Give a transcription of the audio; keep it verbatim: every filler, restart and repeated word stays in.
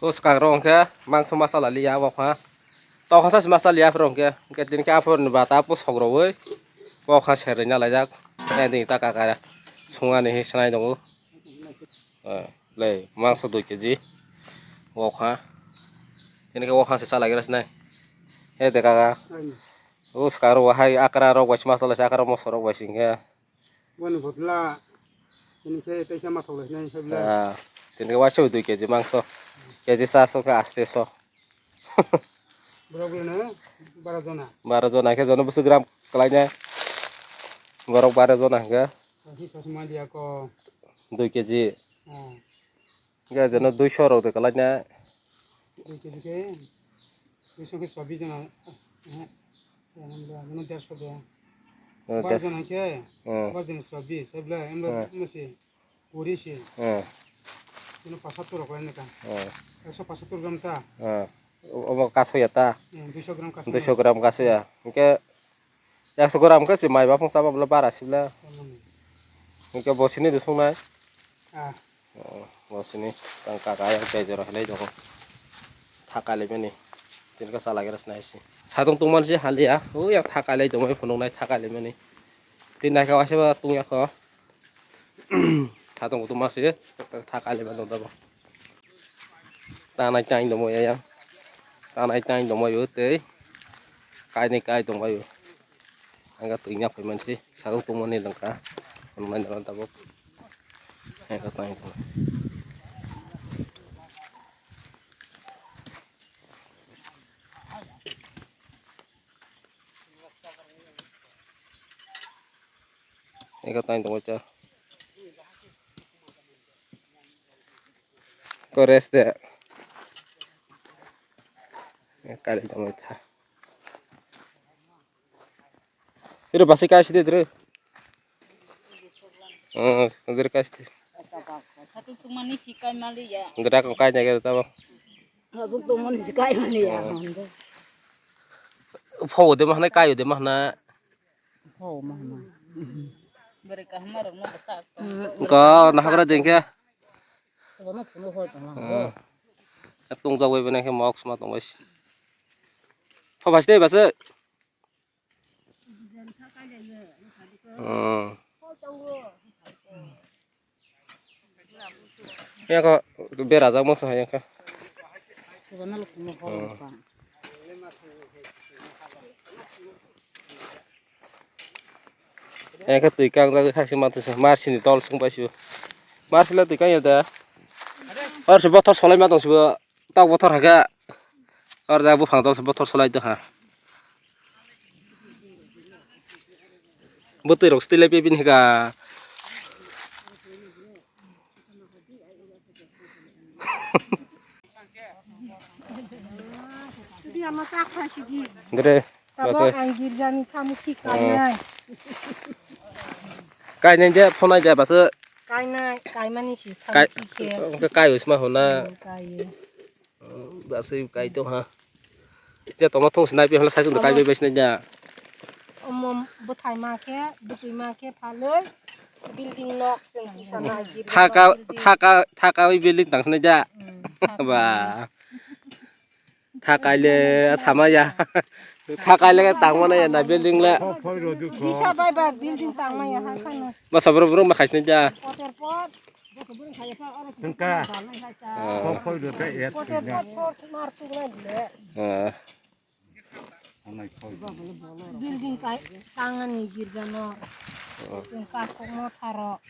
Bwskangrok hwnkhe mangso masala liya bokha. Tokha sa se masala liya aphuru hwnkhe. Hwnkhe tini khe aphuru ni bata pusok rwui bokha serwi na laijak. Tei tini ta kaka sungani hi swnai tongo. Eh, le mangso dui keji. Bokha. Tini khe bokha se chalai gra sinai. He de kaka. Bwskangrok hai akra rok bai se masala se akra moso rok bai se hwnkhe. Boni bodla, tini khe teisa mathok lai nai khe bla. Ah, tini khe waisa dui keji mangso, keji charso khe asteso. Borok bla no baro jona. Baro jona khe jono bwswk gram kwlai nai. Borok baro jona hwnkhe. Sasi sasi ma dia ko. Dui keji. Ah. Hwnkhe jono duiso rok de kwlai nai. Dui keji khe, duiso khe chobbish jona, eh, eh, jono derso de. Oh, baro jona khe, oh, baro jona chobbish, ebla, emla, oh, emla se, kuri se. Oh. Jono pachhattor rok lai nai ka. Oh. Ekso pachhattor gram ta. Oh. Obo kasoya ta. Eh, duiso gram kasoya. Duiso gram kasoya. Hwnkhe, Ekso gram khe se mai baphang chaba bwle bara sibla. Hwnkhe bo sini de songnai. Ah. Oh, bo sini tang kaka yang tei jora hinai tongo. Tha kali mani. Tin ka sala gra sinai si. Satung tungman si haliya. O yang tha kali tongmai phunuknai tha kali mani. Tin naikha waisa ba tungya kho. Tha tongo tungma si. Tha kali mani tong tabo. Tanai tang tongmai ya yang. Tanai tang tongmai o tei. Kainai kai tongmai o. Ang twi nya phai mansi, sarung tongmani langka. Ang nai nang tabuk. Ang twi nya. Ang twi nya. Ko rest de. Kali tongmai tha. Iro basi kai sidi dre. Eh, dre kai sidi. Satung tungmani si kai mali ya. Dre ko kai jaga tabo. Satung tungmani si kai mali ya. Eh. Pho de mahna kai de mahna. Pho mahna. Bere ka hamar no bata. Ko na hagra dengke. Sono phunu hoi tong. Eh. Tung jagoi bene ke mok sma tong bas. Pho bas de bas. Hmm. Ya ko berajak mo sa ya ka. Hmm. Ya ka twi kang jak khak si ma twi sa. Mar sini tol sung pai si. Mar sila twi kang ya da. Ar se bothor solai ma tong si bo. Tak bothor hake. Ar da buphang tol bothor solai tongkha. Bwtwi rok style pi bini hika. Dre. Tabo basa. Ang girjani thamu thik kainai. Kainai de phonai de basa. Kainai, kaimani si thamu thik khe. Kai usma hona. Kai. Basa kai to ha. Je tongma thung sinai pi hona sai sung kai bai sinai ja. Omo bwthai ma khe, bwtwi ma khe phalwi building nok chwng kisa nai. Thaka, thaka, thaka wi building tang sinai ja. Ba. Thakai le sama ya. Thakai le tangmani ya na building le. Kisa bai ba building tangma ya ha khano. Masa bro bro ma khaisni ja. Poter pot. Tengka. Ah. Kok koi do ta et. Poter pot sor mar tu na le. Ah. Building kai tangani girja no. Tengka kok mo tharo.